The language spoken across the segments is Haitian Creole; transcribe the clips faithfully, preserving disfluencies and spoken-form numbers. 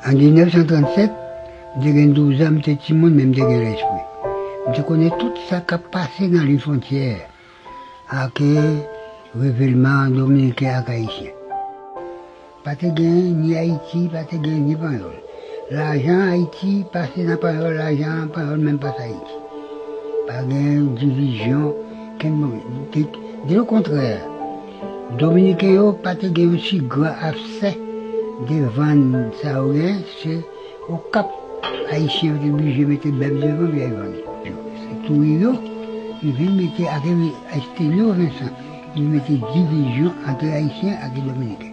An diznèf san trannsèt, m te gen douz an, m te timoun, men m te gen lespri. M te konnen tout sa k ap pase nan liy fwontyè a, ke revilman dominiken ak ayisyen. Pa te gen ni Ayiti, pa te gen ni Panyòl. Lajan Ayiti pase nan Panyòl, lajan Panyòl menm pase Ayiti. Pa gen divizyon, kenn moun. De, de le kontrè, Dominiken yo pa te gen yon si gran aksè de vann sa yo gen, se Okap, Ayisyen yo te blije mete bèf devan pou y al vann. Se Trujillo ki vin mete, ak Estelio Vincent, ki vin mete divizyon ant Ayisyen ak Dominiken.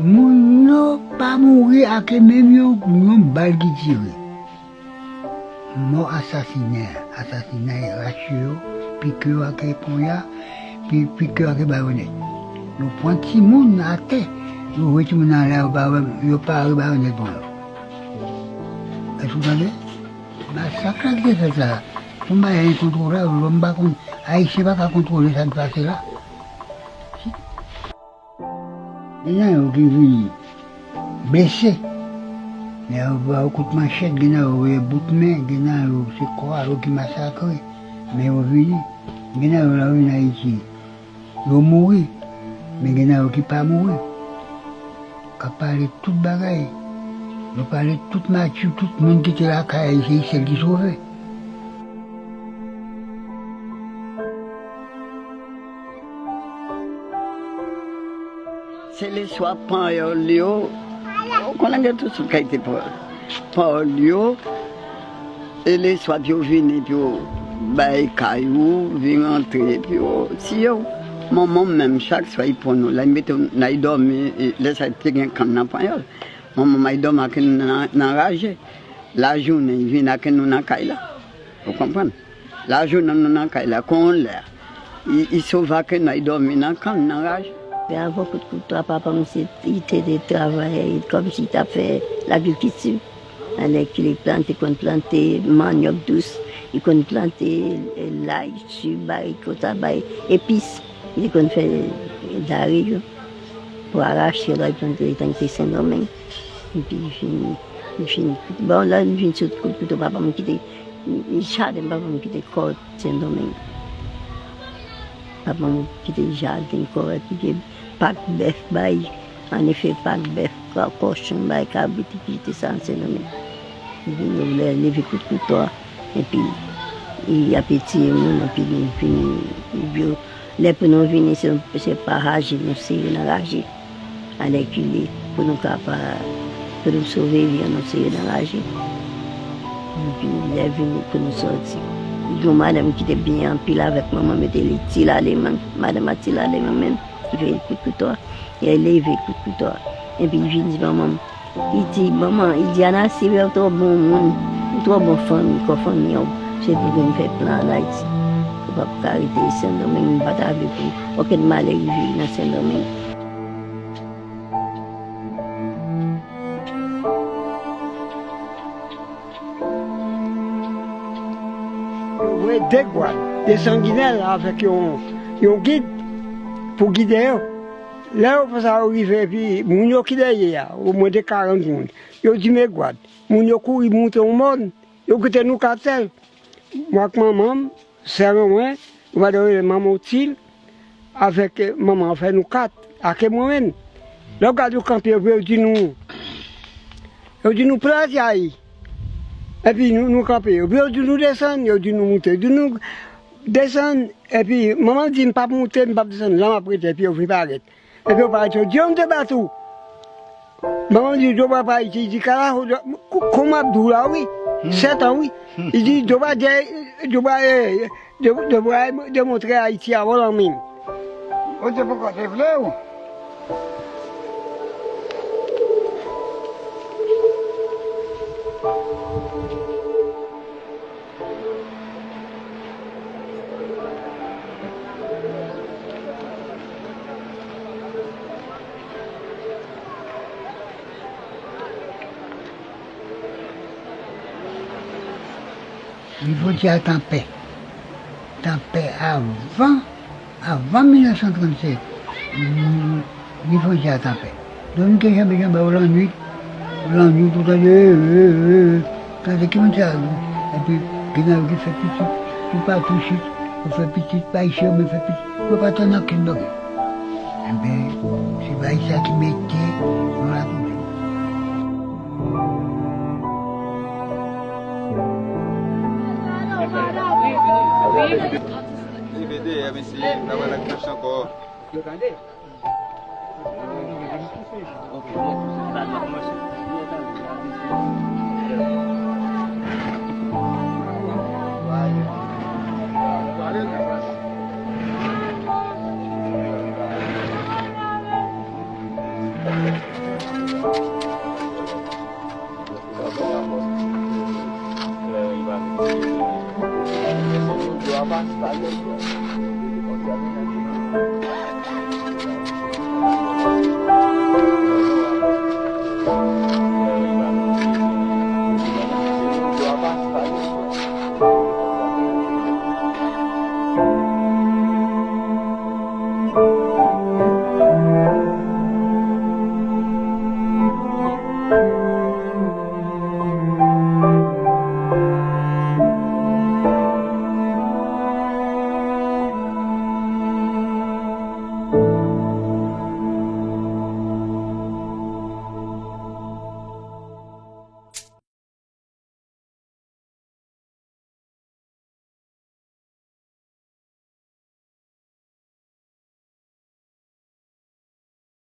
Moun yo pa mouri ak menm yon, yon bal ki tire. Mò asasinè, asasinay rache yo, pike yo ak ponya, pi-, pike yo ak bayonèt. Yo pran timoun atè, yo voye timoun nan lari, yo pa, yo pa re bayonèt pran yo. Èske w tande? Masak la ki te fèt la, se yon bagay enkontwolab, lòm pa konn, Ayisyen pa ka kontwole sa k pase la. Gen nan yo ki vin blese, men yo ba yo kout manchèt, gen nan yo voye bout men, gen nan yo se kò a yo ki masakre, men yo vini. Gen nan yo lè yo vin Ayiti, yo mouri, men gen nan yo ki pa mouri. K ap pale tout bagay. Yo pale tout mati, tout moun ki te lakay Ayisyen, sèl ki sove. Se lespwa panyòl yo. Ou konnen gen tout sòt kalite panyòl. Panyòl yo, e lespwa pou yo vini, pou yo bay kay ou, vin rantre, pou yo tiye w. Manman m menm, chak swa, li pran nou la, li mete w, n al dòmi, e, lè sa a te gen kann nan panyòl. Manman m al dòmi ak nou nan, nan raje. Lajounen, li vin ak nou nan kay la. Ou konprann? Lajounen nou nan kay la, kon yon lè, li, li sove ak nou, li dòmi nan kann, nan raje. Men avan kout kouto a, papa m se, li te, te travay kòmsi li t ap fè lagrikilti. Alèkile, plante, konn plante manyòk dous, li konn plante, eh, lay, ti bay, konsa bay, epis. Li te konn fè, eh, lari yo pou arache, lè li plante, li te Sendomeng. Epi li fin, li fin, bon, lè li fin sot kout kouto, papa m kite, jaden papa m kite kò Sendomeng. Papa m kite jaden kò, epi gen pak bèf bay, ann fè pak bèf, ka-, kòchon bay, kabrit, epi kite sa nan Sendomeng. Epi yo lè leve kout kouto a, epi y ap tiye moun, epi nou vini, yo, lè pou nou vini, se, se pa raje nou sere nan raje. Alèkile, pou nou ka pa, pou nou sove vi an, nou sere nan raje. Epi lè vini pou nou sòti. Gen yon madanm ki te byen anpil avèk manman m, yo te rele Ti Laleman. Madanm a Ti Laleman menm, ki fè kout kouto a. Li leve kout kouto a. Epi li vin di manman m, li di, "Manman," li di, "Anase, ou twò bon moun, ou twò bon fanmi, kò fanmi an, se pou vin fè plan ann Ayiti. Ou p ap ka rete Sendomeng, m pa ta vle pou okenn malè rive nan Sendomeng." Yo voye de gwad, de sanginè avèk yon, yon gid pou gide yo. Lè yo fè sa, yo rive, epi moun yo ki dèyè a, omwen de karant moun, yo di, "Men gwad." Moun yo kouri moute yon mòn, yo kite nou kat sèl. Mwen ak manman m, sè mwen, nou pa t rele manman w Til, avèk, eh, manman an fè nou kat, ake mwen menm. Lè w gade yo kanpe, yo di nou, yo di nou plante ay. Epi nou, nou kanpe. Epi yo di nou desann, yo di nou moute. Yo di nou desann, epi manman di m p ap moute, m p ap desann, la m ap rete, epi yo vin parèt. Epi yo parèt, yo di, "Yo, m te bat ou." Manman di, "Djòb ap Ayiti," li di, "Kala, ko-, kòman ap di w la, wi? Sèt an, wi." Li di, "Djòb a, Djòb a, eh, Djòb a demontre Ayiti a wòl an men m." Bondye poko te vle w. Li fwontyè a t anpè. T anpè avan, avan mil nèf san trannsèt. Li fè jazz anpè. Dominiken janbe janbe ou lannwit, ou lannwit, ou tande, ee, ee, ee, tande ki moun sa yo. Epi, gen nan yo ki fè pitit, toupatou isit, yo fè pitit, pa isit, yo menm fè pitit, yo pa tann okenn bagay. Enben, se bagay sa ki mete nou la pwoblèm. Li vede, M C, travay la k mache ankò.